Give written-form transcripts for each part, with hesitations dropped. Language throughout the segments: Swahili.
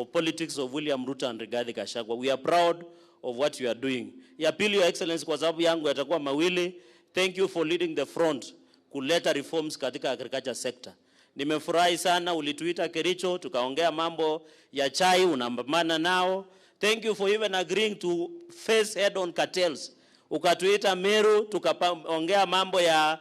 Of politics of William Ruto and Rigathi Gachagua. We are proud of what you are doing. Ya pili, Your Excellency, kwa sababu yangu yatakuwa mawili, thank you for leading the front kuleta reforms katika agriculture sector. Nimefurahi sana ulituita Kericho tukaongea mambo ya chai, unapambana nao. Thank you for even agreeing to face head on cartels. Ukatuita Meru tukaongea mambo ya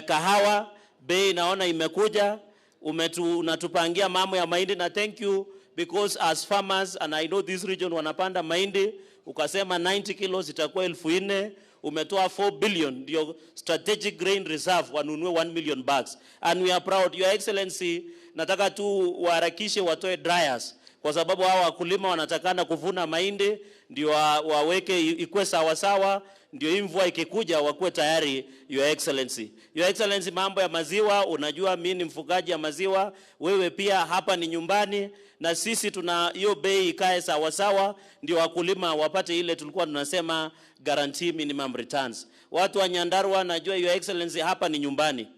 kahawa, bei naona imekuja, unatupangia mambo ya mahindi na thank you because as farmers, and I know this region wanapanda mahindi, ukasema 90 kilos itakuwa 4,000. Umetoa 4 billion ndio strategic grain reserve wanunue 1 million bags, and we are proud. Your Excellency, nataka tu waharakishe watoe dryers kwa sababu hawa wakulima wanatakana kuvuna mahindi ndio waweke ikuwe sawa sawa, ndio hii mvua ikikuja wakuwe tayari. Your Excellency. Your Excellency, mambo ya maziwa, unajua mimi ni mfugaji ya maziwa, wewe pia hapa ni nyumbani, na sisi tuna hiyo bei ikae sawa sawa, ndio wakulima wapate ile tulikuwa tunasema guarantee minimum returns. Watu wa Nyandarua, najua, Your Excellency, hapa ni nyumbani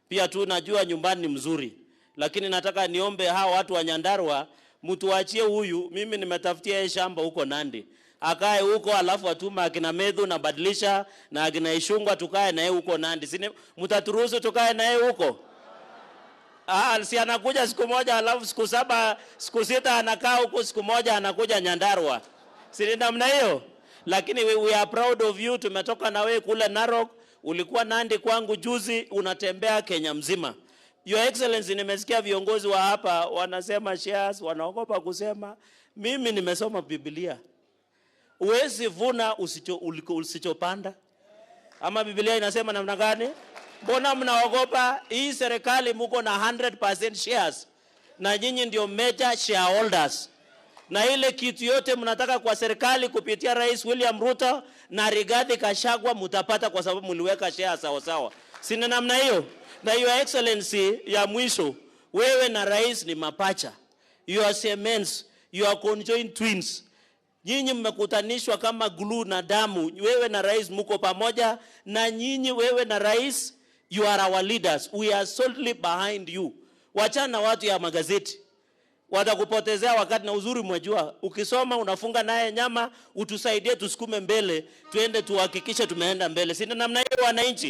pia tu, najua nyumbani ni mzuri, lakini nataka niombe hawa watu wa Nyandarua mtuachie huyu. Mimi nimetafutia yeye shamba huko Nandi, akae huko, alafu atuma akina Methu na Badilisha na akina Ichung'wah tukae na yeye huko Nandi. Sini mtaturuhusu tukae na yeye huko? Ah, si anakuja siku moja alafu siku 7, siku 6 anakaa huko, siku moja anakuja Nyandarua. Si ni namna hiyo? Lakini we are proud of you. Tumetoka na wewe kule Narok, ulikuwa Nandi kwangu juzi, unatembea Kenya mzima. Your Excellency, nimesikia viongozi wa hapa wanasema shares, wanaogopa kusema. Mimi nimesoma Biblia. Huwezi vuna usichopanda. Ama Biblia inasema namna gani? Mbona mnaogopa? Hii serikali muko na 100% shares na nyinyi ndio major shareholders, na ile kitu yote mnataka kwa serikali kupitia Rais William Ruto na Rigathi Gachagua mutapata, kwa sababu mliweka share sawa sawa. Sina namna hiyo? Na Your Excellency, ya mwisho, wewe na rais ni mapacha, you are siamese, you are conjoined twins. Nyinyi mmekutanishwa kama glue na damu. Wewe na rais muko pamoja, na nyinyi, wewe na rais, you are our leaders. We are solidly behind you. Wachana na watu ya magazeti, watakupotezea wakati. Na uzuri mwajua, ukisoma unafunga naye nyama, utusaidie tusukume mbele, tuende tuhakikishe tumeenda mbele. Sina namna hiyo, wananchi?